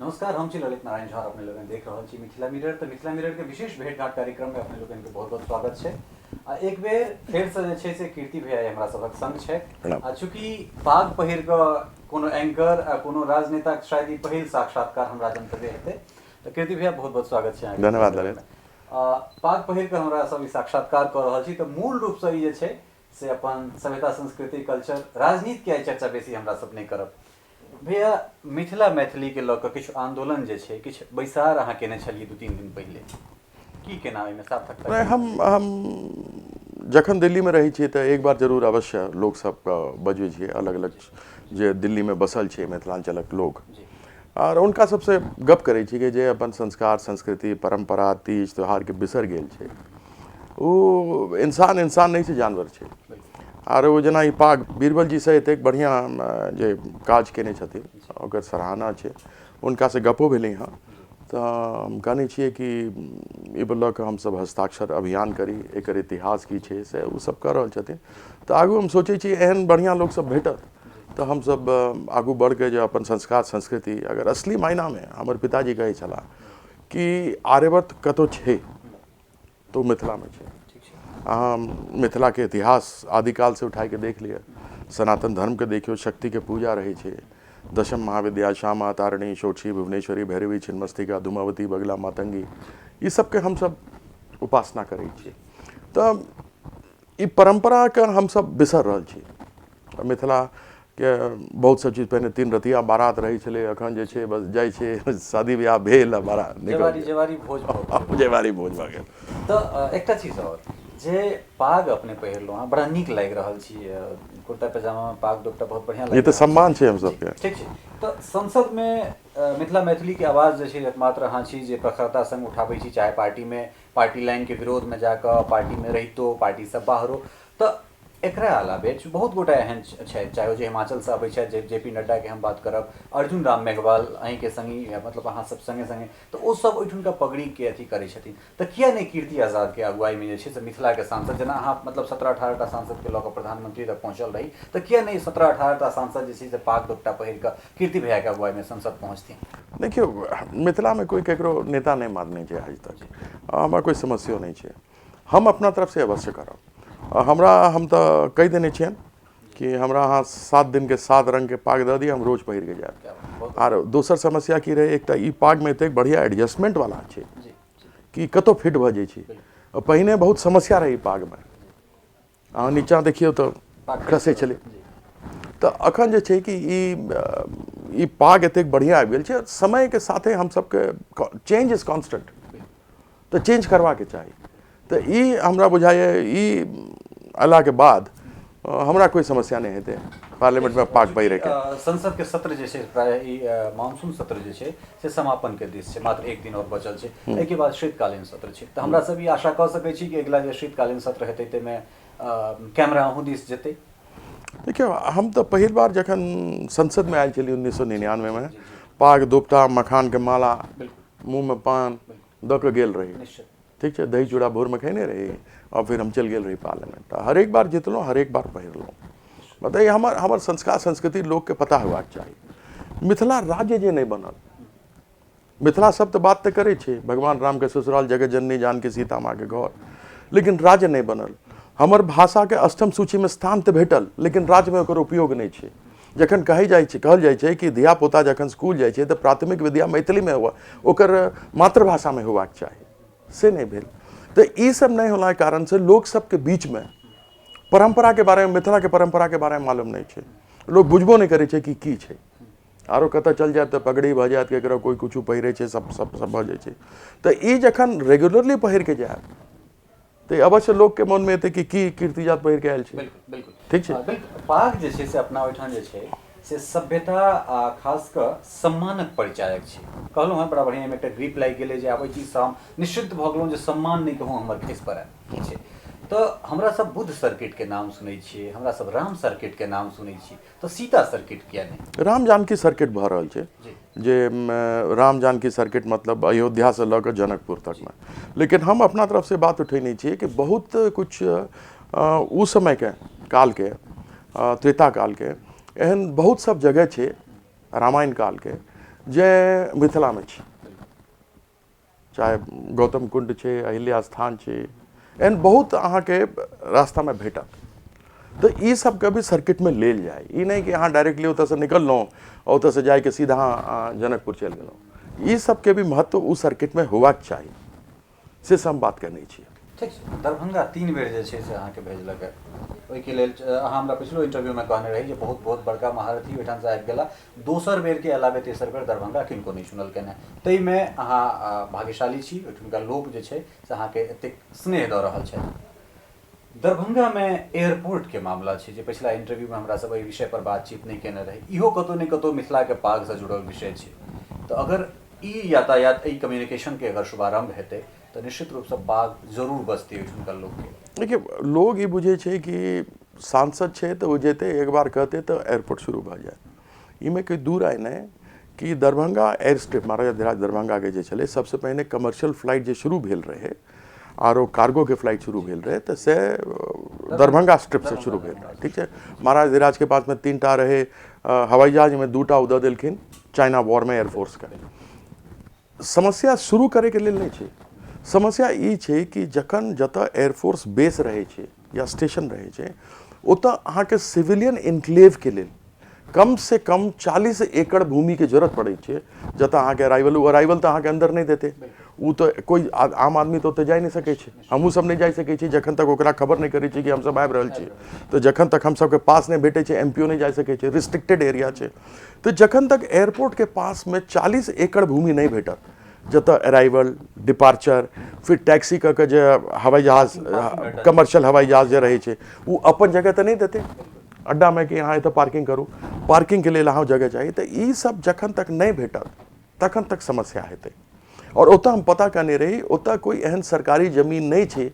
नमस्कार, हम छी ललित नारायण झा। अपने लोगन देख रहल छी मिथिला मिरर। तऽ मिथिला मिरर के विशेष भेंटघाट कार्यक्रम में अपने लोगन के बहुत बहुत स्वागत छै। आ एक बेर फेर से जे छै से कीर्ति भैया हमरा सभक संग छै। आ चूंकि पाग पहिर कऽ कोनो एंकर आ कोनो राजनेता के शायद ई पहिल साक्षात्कार हमरा जनतव्य हेतै, तऽ कीर्ति भैया बहुत बहुत स्वागत छै अहाँके। धन्यवाद ललित। पाग पहिर कऽ हमरा सब ई साक्षात्कार कऽ रहल छी, तऽ मूल रूपसँ ई जे छै से अपन सभ्यता, संस्कृति, कल्चर, राजनीतिके आइ चर्चा बेसी हमरा सब नहि करब। भैया, मिथिला मैथिलीके लऽ कऽ किछु आन्दोलन जे छै, किछु बैसार अहाँ केने छलियै 2-3 दिन पहिले, की केना ओहिमे सार्थकता? नहि, हम जखन दिल्लीमे रहै छियै तऽ एक बार जरूर अवश्य लोक सबके बजबै छियै, अलग अलग जे दिल्लीमे बसल छै मिथिलाञ्चलक लोक, आओर हुनका सबसँ गप करै छी कि जे अपन संस्कार, संस्कृति, परम्परा, तीज त्योहारके बिसरि गेल छै, ओ इंसान इंसान नहि छै, जानवर छै। आर ओ जेना ई पाग बीरबल जी से एतेक बढ़िआँ जे काज केने छथिन, ओकर सराहना छै। हुनकासँ गपो भेलै हँ, तऽ हम कहने छियै कि ई लऽ कऽ हमसब हस्ताक्षर अभियान करी, एकर इतिहास की छै से ओ सब कऽ रहल छथिन। तऽ आगू हम सोचै छी एहन बढ़िआँ लोकसब भेटत तऽ हमसब आगू बढ़िके जे अपन संस्कार संस्कृति, अगर असली मायनामे हमर पिताजी कहै छलाह कि आर्यवर्त कतहु छै तऽ ओ मिथिलामे छै। अहाँ मिथिलाके इतिहास आदिकालसँ उठाइके देख लिअ, सनातन धर्मके देखियौ, शक्तिके पूजा रहै छै। दशम महाविद्या, श्यामा, तारिणी, षोडशी, भुवनेश्वरी, भैरवी, छिन्मस्तिका, धूमावती, बगला, मातंगी, ई सबके हमसब उपासना करै छियै। तऽ ई परम्पराके हमसब बिसरि रहल छी। मिथिलाके बहुत सब चीज पहिने 3 रतिया बारात रहै छलै, अखन जे छै बस जाइ छै, शादी ब्याह भेल आ बारात निकल गेल। जेवारी भोज भऽ गेल। जेवारी भोज भऽ गेल। तऽ एकटा चीज आओर, जे पाग अपने पहिरलहुँ हँ, बड़ा नीक लागि रहल छी, कुर्ता पैजामा में पाग दोपटा बहुत बढ़िया लागि ई तऽ सम्मान छै हम सबके। ठीक छै। तऽ संसद में मिथिला मैथिली के आवाज जे छै एकमात्र अहाँ छी जे प्रखरता संग उठाबै छी, चाहे पार्टी में पार्टी लाइन के विरोध में जाकऽ, पार्टी में रहितो, पार्टी से बाहरो। तऽ एकरा अलावे बहुत गोटा एहन छथि, चाहे ओ जे हिमाचलसँ अबै छथि, जे पी नड्डाके हम बात करब, अर्जुन राम मेघवाल अहीँके सङ्गी, मतलब अहाँ सब सङ्गे सङ्गे, तऽ ओ सब ओहिठुनका पगड़ीके अथी करै छथिन। तऽ किया नहि कीर्ति आजादके अगुवाईमे जे छै से मिथिलाके सांसद, जेना अहाँ मतलब 17-18टा सांसदके लऽ कऽ प्रधानमंत्री तक पहुँचल रही, तऽ किया नहि 17-18टा सांसद जे छै से पाग दोपटा पहिर कऽ कीर्ति भैयाके अगुवाईमे संसद पहुँचथिन? देखियौ, मिथिलामे कोइ ककरो नेता नहि मानने छै आज तक, हमरा कोइ समस्यो नहि छै। हम अपना तरफसँ अवश्य करब। हमरा हम तऽ कहि देने छियनि कि हमरा अहाँ 7 दिनके 7 रङ्गके पाग दऽ दिअ, हम रोज पहिरके जायब। आर दोसर समस्या की रहै, एकटा ई पागमे एतेक बढ़िआँ एडजस्टमेंट वाला छै कि कतहु फिट भऽ जाइ छै। पहिने बहुत समस्या रहै पागमे, अहाँ नीचाँ देखियौ तऽ खसै छलै। तऽ अखन जे छै कि ई पाग एतेक बढ़िआँ आबि गेल छै। समयके साथे हम सबके चेंज is constant, तऽ चेंज करबाके चाही। तऽ ई हमरा बुझाइए ई अयलाके बाद हमरा कोइ समस्या नहि हेतै पार्लियामेंटमे पाग पहिरैके। संसदके सत्र जे छै प्रायः ई मानसून सत्र जे छै से समापनके दिस छै, मात्र एक दिन आओर बचल छै, एहिके बाद शीतकालीन सत्र छै। तऽ हमरा सब ई आशा कऽ सकै छी कि अगिला जे शीतकालीन सत्र हेतै ताहिमे कैमरा अहूँ दिस जेतै? देखियौ, हम तऽ पहिल बार जखन संसदमे आयल छलियै 1999मे, पाग दोपटा, मखानके माला, मुँहमे पान दऽ कऽ गेल रही। ठीक छै, दही चूड़ा भोरमे खेने रही आओर फिर हम चलि गेल रही पार्लियामेंट। तऽ हरेक बार जितलहुँ, हरेक बार पहिरलहुँ। मतलब हमर हमर संस्कार संस्कृति लोकके पता होयबाक चाही। मिथिला राज्य जे नहि बनल, मिथिला सब तऽ बात तऽ करै छै, भगवान रामके ससुराल, जगत जननी जानकी सीता माँके घर, लेकिन राज्य नहि बनल। हमर भाषाके अष्टम सूचीमे स्थान तऽ भेटल, लेकिन राज्यमे ओकर उपयोग नहि छै। जखन कहै जाइ छै, कहल जाइ छै कि धियापुता जखन स्कूल जाइ छै तऽ प्राथमिक विद्या मैथिलीमे हुए, ओकर मातृभाषामे होबाक चाही, से नहि भेल। तऽ ई सब नहि होलाके कारणसँ लोक सबके बीचमे परम्पराके बारेमे, मिथिलाके परम्पराके बारेमे मालूम नहि छै। लोक बुझबो नहि करै छै कि की छै। आरो कतऽ चल जायत तऽ पगड़ी भऽ जायत, केकरो कोइ किछु पहिरै छै, सब सब सब भऽ जाइ छै। तऽ ई जखन रेगुलरली पहिरके जायब तऽ अवश्य लोकके मोनमे एतै कि की कीर्ति आजाद पहिरके आयल छै। बिल्कुल बिल्कुल। ठीक छै। बिल्कुल। पाग जे छै से अपना ओहिठाम जे छै से सभ्यता आ खास कऽ सम्मानक परिचायक छै। कहलहुँ हँ, बड़ा बढ़िआँ एहिमे एकटा ग्रिप लागि गेलै जे आब एहि चीजसँ हम निश्चिन्त भऽ गेलहुँ जे सम्मान नहि कहूँ हमर खसि पड़य। ठीक छै। तऽ हमरा सब बुद्ध सर्किटके नाम सुनै छियै, हमरा सब राम सर्किटके नाम सुनै छियै, तऽ सीता सर्किट किया नहि? राम जानकी सर्किट भऽ रहल छै, जे राम जानकी सर्किट मतलब अयोध्यासँ लऽ कऽ जनकपुर तकमे। लेकिन हम अपना तरफसँ बात उठेने छियै कि बहुत कुछ ओ समयके कालके, त्रेता कालके एहन बहुत सब जगह छै, रामायण कालके, जे मिथिलामे छै, चाहे गौतम कुंड छै, अहिल्या स्थान छै, एहन बहुत अहाँके रास्तामे भेटत। तऽ ई सबके भी सर्किटमे लेल जाय, ई नहि कि अहाँ डायरेक्टली ओतऽसँ निकललहुँ ओतऽसँ जाइके सीधा अहाँ जनकपुर चलि गेलहुँ। ई सबके भी महत्व ओ सर्किटमे होबाक चाही, से सब हम बात करने छी। ठीक छै। दरभंगा 3 बेर जे छै से अहाँके भेजलक है, ओहिके लेल अहाँ हमरा पिछलो इंटरव्यूमे कहने रही जे बहुत बहुत बड़का महारथी ओहिठामसँ आबि गेला। दोसर बेरके अलावे तेसर बेर दरभंगा किनको नहि चुनलकनि हेँ, ताहिमे अहाँ भाग्यशाली छी, ओहिठुनका लोक जे छै से अहाँके एतेक स्नेह दऽ रहल छथि। दरभंगामे एयरपोर्टके मामला छै जे पछिला इंटरव्यूमे हमरा सब एहि विषय पर बातचीत नहि केने रही, इहो कतहु ने कतहु मिथिलाके पागसँ जुड़ल विषय छै। तऽ अगर ई यातायात, एहि कम्युनिकेशनके अगर शुभारम्भ हेतै तऽ निश्चित रूपसँ पाग जरूर बचतै ओहिठुनका लोकके। देखियौ, लोग ई बुझै छै कि सांसद छै तऽ ओ जेतै एक बार कहतै तऽ एयरपोर्ट शुरू भऽ जायत। एहिमे कोइ दू राय नहि कि दरभंगा एयर स्ट्रिप महाराजा अधिराज दरभंगाके जे छलै, सबसँ पहिने कमर्शियल फ्लाइट जे शुरू भेल रहै आरो कार्गोके फ्लाइट शुरू भेल रहै तऽ से दरभंगा स्ट्रिपसँ शुरू भेल रहै। ठीक छै, महाराजा अधिराजके पासमे 3टा रहै हवाई जहाजमे, 2टा ओ दऽ देलखिन चाइना वॉरमे एयरफोर्सके। समस्या शुरू करैके लेल नहि छै, समस्या ई छै कि जखन जतऽ एयरफोर्स बेस रहै छै या स्टेशन रहै छै ओतऽ अहाँके सिविलियन इनक्लेवके लेल कम से कम 40 एकड़ भूमिके जरूरत पड़ै छै, जतऽ अहाँके अराइवल, ओ अराइवल तऽ अहाँके अन्दर नहि देतै, ओ तऽ कोइ आम आदमी तऽ ओतऽ जाइ नहि सकै छै, हमहूँ सब नहि जाइ सकै छी जखन तक ओकरा खबर नहि करै छी कि हमसब आबि रहल छी, तऽ जखन तक हमसबके पास नहि भेटै छै एम पी ओ नहि जाइ सकै छै, रिस्ट्रिक्टेड एरिया छै। तऽ जखन तक एयरपोर्टके पासमे 40 एकड़ भूमि नहि भेटत जतऽ अराइवल, डिपार्चर, फिर टैक्सी कऽ के जे हवाई जहाज, कमर्शियल हवाई जहाज जे रहै छै ओ अपन जगह तऽ नहि देतै अड्डामे कि अहाँ एतऽ पार्किंग करू, पार्किंगके लेल अहाँ जगह चाही। तऽ ई सब जखन तक नहि भेटत तखन तक समस्या हेतै। आओर ओतऽ हम पता कयने रही, ओतऽ कोइ एहन सरकारी जमीन नहि छै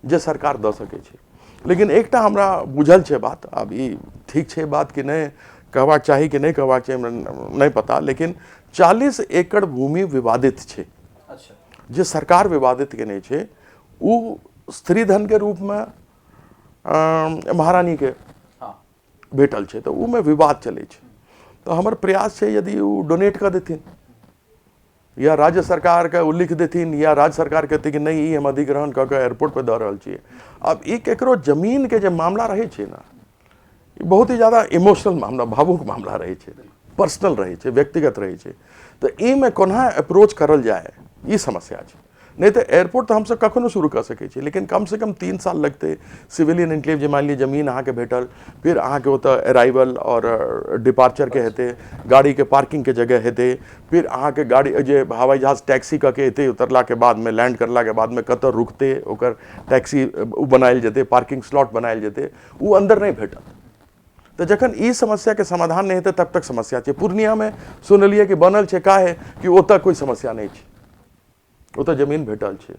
जे सरकार दऽ सकै छै। लेकिन एकटा हमरा बुझल छै बात, आब ई ठीक छै बात कि नहि, कहबाक चाही कि नहि कहबाक चाही हमरा नहि पता, लेकिन 40 एकड़ भूमि विवादित छै। अच्छा। जे सरकार विवादित केने छै ओ स्त्रीधनके रूपमे महारानीके भेटल छै, तऽ ओहिमे विवाद चलै छै। तऽ हमर प्रयास छै यदि ओ डोनेट कऽ देथिन या राज्य सरकारके ओ लिख देथिन या राज्य सरकार कहतै कि नहि ई हम अधिग्रहण कऽ कऽ एयरपोर्टपर दऽ रहल छियै। आब ई केकरो जमीनके जे मामला रहै छै ने, ई बहुत ही ज्यादा इमोशनल मामला, भावुक मामला रहै छै, पर्सनल रहै छै, व्यक्तिगत रहै छै। तऽ एहिमे कोना अप्रोच करल जाय ई समस्या छै। नहि तऽ एयरपोर्ट तऽ हमसब कखनो शुरू कऽ सकै छी, लेकिन कमसँ कम 3 साल लगतै। सिविलियन इनक्लेव जे मानि लिअ जमीन अहाँके भेटल, फिर अहाँके ओतऽ अराइवल आओर डिपार्चरके हेतै, गाड़ीके पार्किंगके जगह हेतै, फिर अहाँके गाड़ी जे हवाई जहाज टैक्सी कऽ के एतै उतरलाके बादमे, लैंड करलाके बादमे कतऽ रुकतै, ओकर टैक्सी ओ बनायल जेतै, पार्किंग स्लॉट बनायल जेतै, ओ अन्दर नहि भेटत। तऽ जखन ई समस्याके समाधान नहि हेतै तब तक समस्या छै। पूर्णियामे सुनलियै कि बनल छै, काहे कि ओतऽ कोइ समस्या नहि छै, ओतऽ जमीन भेटल छै।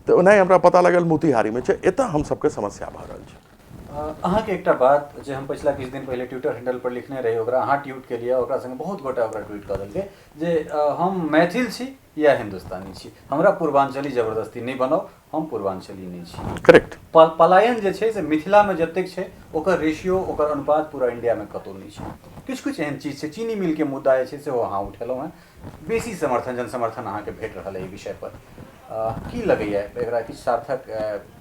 तऽ ओनाहि हमरा पता लागल मोतिहारीमे छै, एतऽ हम सबके समस्या भऽ रहल छै। अहाँके एकटा बात जे हम पछिला किछु दिन पहिले ट्विटर हैंडल पर लिखने रही, ओकरा अहाँ ट्वीट केलियै, ओकरा संगे बहुत गोटा ओकरा ट्वीट कऽ देलकै जे हम मैथिल छी या हिन्दुस्तानी छी, हमरा पूर्वांचली जबरदस्ती नहि बनाउ, हम पूर्वांचली नहि छी। करेक्ट। पलायन जे छै से मिथिलामे जतेक छै ओकर रेशियो, ओकर अनुपात पूरा इंडियामे कतहु नहि छै। किछु किछु एहन चीज छै, चीनी मिलके मुद्दा जे छै सेहो अहाँ उठेलहुँ हेँ, बेसी समर्थन, जन समर्थन अहाँके भेट रहल एहि विषय पर, की लगैया एकरा किछु सार्थक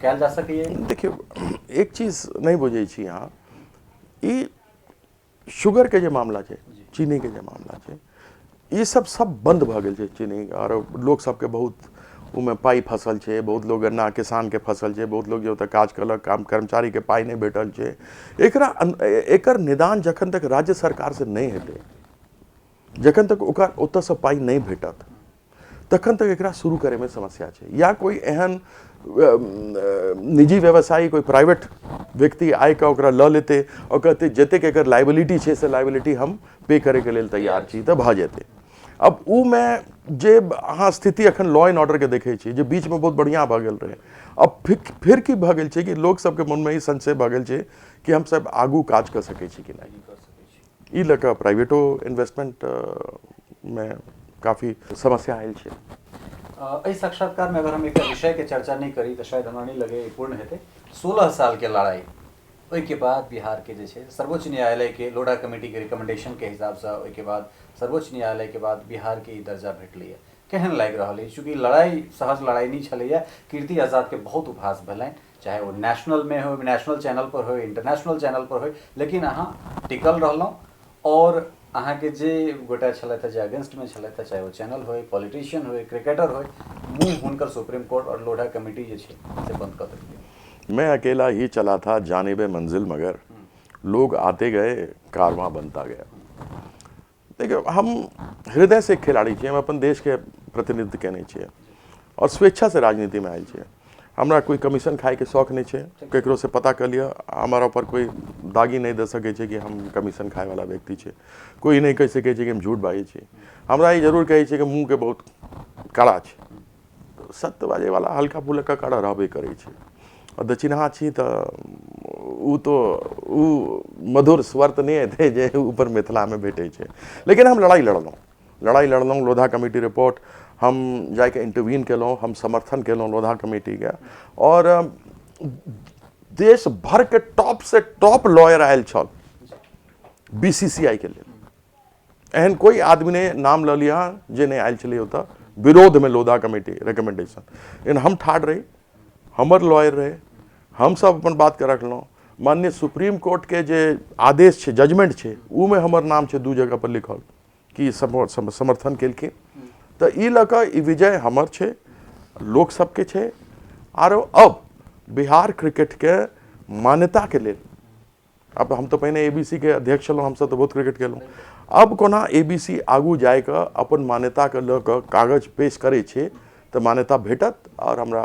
कयल जा सकैया? देखियौ, एक चीज नहि बुझै छी अहाँ, ई शुगरके जे मामला छै, चीनीके जे मामला छै, ई सब सब बन्द भऽ गेल छै। चीनी आओर लोक सबके बहुत ओहिमे पाइ फसल छै, बहुत लोग गन्ना किसानके फसल छै, बहुत लोग जे ओतऽ काज केलक, काम कर्मचारीके पाइ नहि भेटल छै। एकर निदान जखन तक राज्य सरकारसँ नहि हेतै, जखन तक ओकरा ओतऽसँ पाइ नहि भेटत, तखन तक एकरा शुरू करैमे समस्या छै। या कोइ एहन निजी व्यवसायी, कोइ प्राइवेट व्यक्ति आबिकऽ ओकरा लऽ लेतै आओर कहतै जतेक एकर लाइबिलिटी छै से लाइबिलिटी हम पे करैके लेल तैयार छी, तऽ भऽ जेतै। अब ओमे जे अहाँ स्थिति एखन लॉ एंड ऑर्डरके देखै छी जे बीचमे बहुत बढ़िआँ भऽ गेल रहै, अब फिर की भऽ गेल छै कि लोक सबके मनमे ई संशय भऽ गेल छै कि हमसब आगू काज कऽ सकै छी कि नहि। ई लऽ कऽ प्राइवेटो इन्वेस्टमेंट मे काफी समस्या आयल छै। एहि साक्षात्कारमे अगर हम एकटा विषयके चर्चा नहि करी तऽ शायद हमरा नहि लगैए ई पूर्ण हेतै। 16 सालके लड़ाइ, ओहिके बाद बिहारके जे छै सर्वोच्च न्यायालयके लोढ़ा कमेटीके रिकमेंडेशनके हिसाबसँ ओहिके बाद सर्वोच्च न्यायालय के बाद बिहार के ई दर्जा भेटलैए, केहन लागि रहल अछि? चूँकि लड़ाइ सहज लड़ाइ नहि छलैए, कीर्ति आजाद के बहुत उपहास भेलनि, चाहे ओ नेशनल में हो, नेशनल चैनल पर हो, इंटरनेशनल चैनल पर हो, लेकिन अहाँ टिकल रहलहुँ और अहाँके जे गोटा छलथि जे अगेंस्ट में छलथि, चाहे ओ चैनल होय, पॉलिटिशियन होय, क्रिकेटर होय, मुँह हुनकर सुप्रीम कोर्ट और लोढ़ा कमेटी जे छै से बंद कऽ देलकै। मैं अकेला ही चला था जानिबे मंजिल, मगर लोग आते गए कारवां बनता गया। देखियौ, हम हृदय से खिलाड़ी छियै, हम अपन देशके प्रतिनिधित्व केने छियै और स्वेच्छा से राजनीतिमे आयल छियै। हमरा कोई कमीशन खाइके शौक नहि छै, केकरो से पता कऽ लिअ, हमरा ऊपर कोई दागी नहि दऽ सकै छै कि हम कमीशन खायवला व्यक्ति छियै। कोई नहि कहि सकै छै कि हम झूठ बाजै छी। हमरा ई जरूर कहै छै कि मुँहके बहुत कड़ा छै, सत्य बाजैवला हल्का फुल्का कड़ा रहबे करै छै। और दक्षिणहा छी तऽ ओ तो ओ मधुर स्वर तऽ नहि हेतै जे ऊपर मिथिलामे भेटै छै, लेकिन हम लड़ाइ लड़लहुँ। लोधा कमेटी रिपोर्ट हम जाके इंटरवीन केलहुँ, हम समर्थन केलहुँ लोधा कमेटीके, और देश भरके टॉप से टॉप लॉयर आयल छल बीसीसीआई के लेल। एहन कोई आदमी ने नाम लऽ लिअ जे नहि आयल छलै ओतऽ विरोधमे लोधा कमेटी रिकमेंडेशन। लेकिन हम ठाढ़ रही, हमर लॉयर रहे, हम सब अपन बात के रखलहुँ। माननीय सुप्रीम कोर्ट के जे आदेश छै, जजमेंट छै, ओहिमे हमर नाम छै 2 जगह पर लिखल कि समर्थन केलखिन। तऽ ई लऽ कऽ ई विजय हमर छै, लोक सबके छै। आरो अब बिहार क्रिकेटके मान्यताके लेल, अब हम तऽ पहिने एबीसी के अध्यक्ष छलहुँ, हमसब तऽ बहुत क्रिकेट खेलहुँ। अब कोना एबीसी आगू जाइके अपन मान्यताके लऽ कऽ कागज पेश करै छै तऽ मान्यता भेटत। और हमरा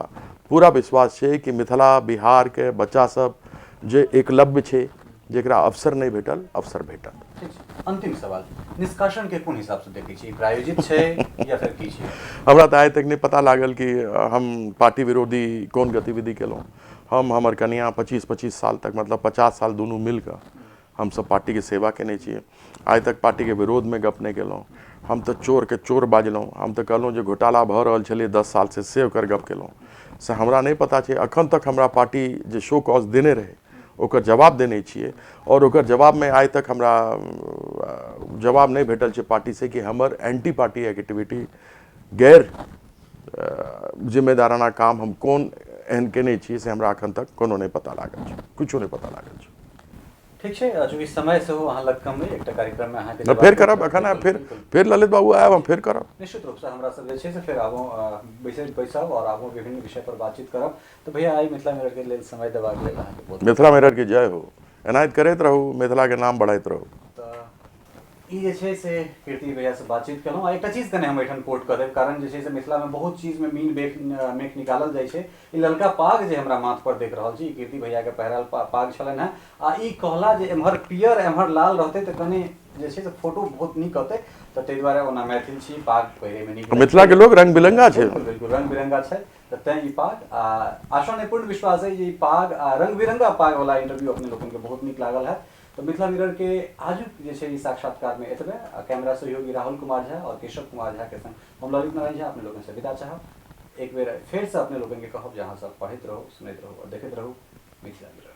पूरा विश्वास छै कि मिथिला बिहारके बच्चा सब जे एकलव्य छै, जेकरा अवसर नहि भेटल, अवसर भेटत। ठीक छै। अंतिम सवाल, निष्कासन के कोन हिसाब से देखै छी, प्रायोजित छै या फिर की छै? हमरा तऽ आइ तक नहि पता लागल कि हम पार्टी विरोधी कोन गतिविधि केलहुँ। हम हमर कनिया 25-25 साल तक, मतलब 50 साल दुनू मिलकऽ हमसब पार्टीके सेवा केने छियै। आइ तक पार्टीके विरोधमे गप नहि केलहुँ। हम तऽ चोरके चोर बाजलहुँ, हम तऽ कहलहुँ जे घोटाला भऽ रहल छलै 10 साल से ओकर गप केलहुँ। से हमरा नहि पता छै, अखन तक हमरा पार्टी जे शो कॉज देने रहै ओकर जवाब देने छियै, और ओकर जवाबमे आइ तक हमरा जवाब नहि भेटल छै पार्टी से कि हमर एंटी पार्टी एक्टिविटी, गैर जिम्मेदाराना काम हम कोन एहन केने छियै, से हमरा अखन तक कोनो नहि पता लागल छै, किछो नहि पता लागल छै। ठीक छै, चूँकि समय सेहो अहाँ लग कम अइ, एकटा कार्यक्रममे अहाँके फेर करब एखन, फेर ललित बाबू आयब, हम फेर करब निश्चित रूपसँ। हमरा सब जे छै से फेर आबो बैसब और आबो विभिन्न विषय पर बातचीत करब। तऽ भैया आइ मिथिला मिरर के लेल समय देबाक लेल अहाँके बहुत मिथिला मिरर के जय हो, एनाहित करैत रहू, मिथिला के नाम बढ़ाइत रहू। तऽ ई जे छै से कीर्ति भैया से बातचीत केलहुँ। आ एकटा चीज कने हम एहिठाम कोट कऽ देब, कारण जे छै से मिथिलामे बहुत चीजमे मीन मेख निकालल जाइ छै। ई ललका पाग जे हमरा माथ पर देख रहल छी, ई कीर्ति भैयाके पहिराल पाग छलनि हेँ। आ ई कहला जे एम्हर पियर एम्हर लाल रहतै तऽ कने जे छै से फोटो बहुत नीक अतै, तऽ ताहि दुआरे ओना मैथिल छी, पाग पहिरैमे नीक। मिथिलाके लोक रंग बिरंगा छै, बिल्कुल बिल्कुल रंग बिरंगा छै, तऽ तेँ ई पाग। आ आशा नहि, पूर्ण विश्वास अइ जे ई पाग आ रंग बिरंगा पाग वाला इंटरव्यू अपने लोकनिके बहुत नीक लागल हैत। तऽ मिथिला मिरर के आजुक जे छै ई साक्षात्कारमे एतबे। कैमरा सहयोगी राहुल कुमार झा और केशव कुमार झा के संग हम ललित नारायण झा अपने लोकनि से विदा चाहब। एक बेर फेरसँ अपने लोकनिके कहब जे अहाँ सब पढ़ैत रहू, सुनैत रहू और देखैत रहू मिथिला मिरर।